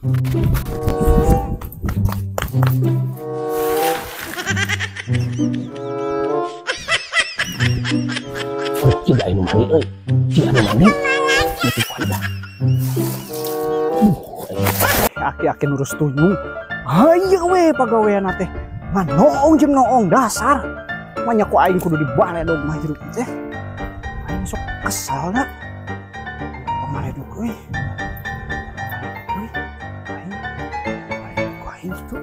Tidak anu mandi euy. Tidak anu mandi. Itu kuat. Aki-aki nurus tuyung. Hayu we pagawean teh. Ngan noong jeung noong dasar. Manya ku aing kudu dibaledog mah hirup teh. Aing sok kesal na. Pamaledog euy. Euy. Aing baledog ku aing kitu.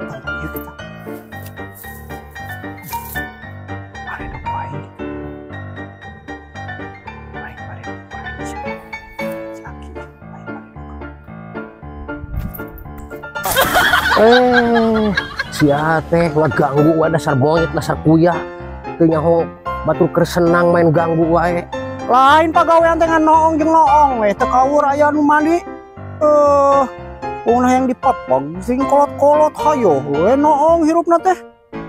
Tong ieu kita. Baledog ku aing kitu. Aing baledog ku aing si aki aing baledog. Sia teh ulah ganggu wae dasar monyet dasar kuyah. Teu nyaho batur keur senang main ganggu wae. Lain pagawean teh ngan noong jeung noong we teu kawur aya nu mandi. Unah yang dipepeg sing kolot-kolot hayo we noong hirupna teh.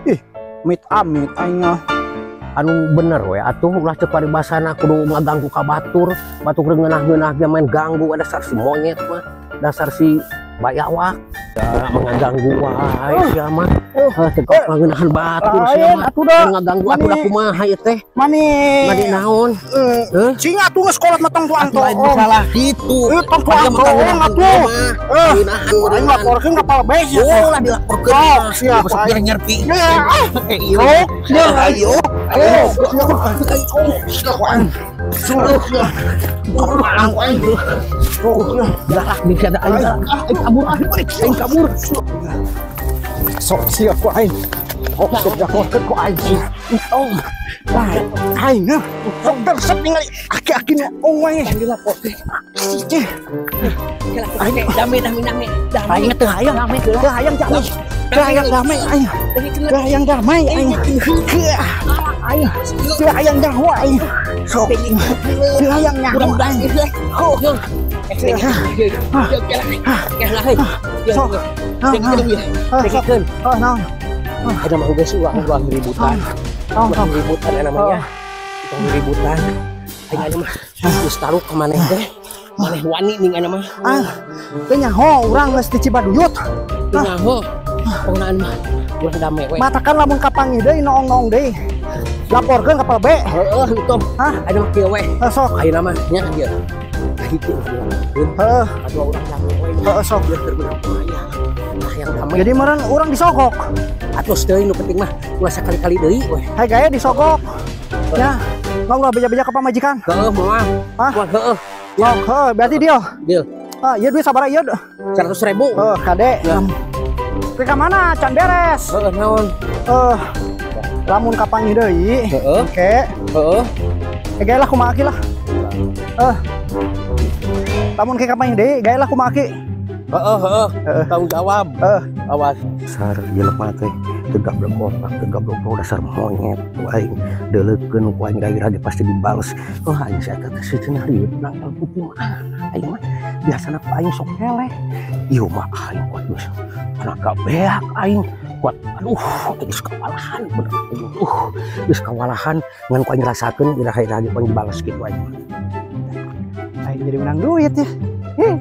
Ih, mit amit aing mah. Anu bener we atuh ulah cek paribasana kudu ngaganggu ka batur. Batur keur ngeunah-ngeunah ge main ganggu wae dasar si monyet mah. Dasar si bayawak. Ya, mengaganggu wae sia mah. Teu ngeunahan batur sia mah. Atuh da. Ngaganggu atuh da kumaha ieu teh? Mani. Mani naon? Heuh? Cing atuh geus kolot mah tong tuang Atuh aing salah kitu. Tong tuang atuh. Ngeunahan aing laporkeun ka Polres ya. Oh, lah dilaporkeun. Sok, siap, Sok aing. nyerti. Ieu. Ayo. Ayo. Galak nih ada aing galak. Aing kabur ah. Aing kabur. Sok siap ku aing. Sok sok dilaporkeun ku aing. Oh. Aing sok resep ningali aki-aki nu wae. Dilaporkeun. Cih. Aing dame dame dame. Aing teu hayang. Teu hayang damai. Teu hayang damai aing. Teu hayang damai aing. Aing teu hayang nyaho aing. Sok teu hayang nyaho aing. Sok. Sok. Naon? Ada mah geus ulah ulah ributan. Ulah ributan namanya. Tong ributan. Aing anu mah geus taruh ka maneh teh. Maneh wani ning anu mah. Ah, teu nyaho urang geus di Cibaduyut. Teu nyaho. Pokona mah urang dame we. Matakan lamun kapanggih deui noong-noong deui. Laporkeun ka Polres. Heeh, itu. Hah? Aya mah kieu we. Sok. Ayeuna mah nya ieu. Kitu dilaporkeun. Heeh. Kadua urang dame we. Heeh, sok. Biar keur beunang kumaha. Nah, yang damai. Jadi meureun urang disogok. Atos deui nu penting mah ulah sakali-kali deui we. Hai gaya disogok. Ya, mau ulah beja-beja ka pamajikan. Heeh, moal. Hah? Moal heeh. Sok, heuh, berarti deal. Deal. Ah, ieu duit sabaraha ieu? 100.000. Heuh, kade. Ya. Ke ka mana? Can beres. Heeh, naon? Lamun kapanggih deui. Heeh. Oke. Heeh. Gae lah kumaha aki lah. Lamun ke kapanggih deui, gae lah kumaha aki. Heeh, heeh. Tanggung jawab. Heeh. Awas. Dasar jelema teh teu gablek otak, teu gablek dasar monyet ku aing. Deuleukeun ku aing ragi-ragi pasti dibales. Oh, aing si eta teh cenah rieut nangkal kuping mah. Aing mah biasana ku aing sok eleh. Ieu mah aing kuat geus. Tenaga beak aing kuat. Aduh, geus kawalahan bener. Geus kawalahan ngan ku aing rasakeun iraha-iraha ku aing dibales kitu aing. Aing jadi menang duit ya. Hih.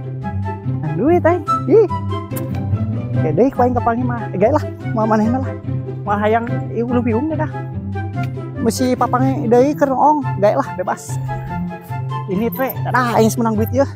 Menang duit aing. Ih. Deui ku aing kapanggih mah. Gae lah, moal manehna lah. Moal hayang ieu leuwih dah. Mesti papanggih deui keur noong, gae lah bebas. Ini teh, dadah aing menang duit ieu.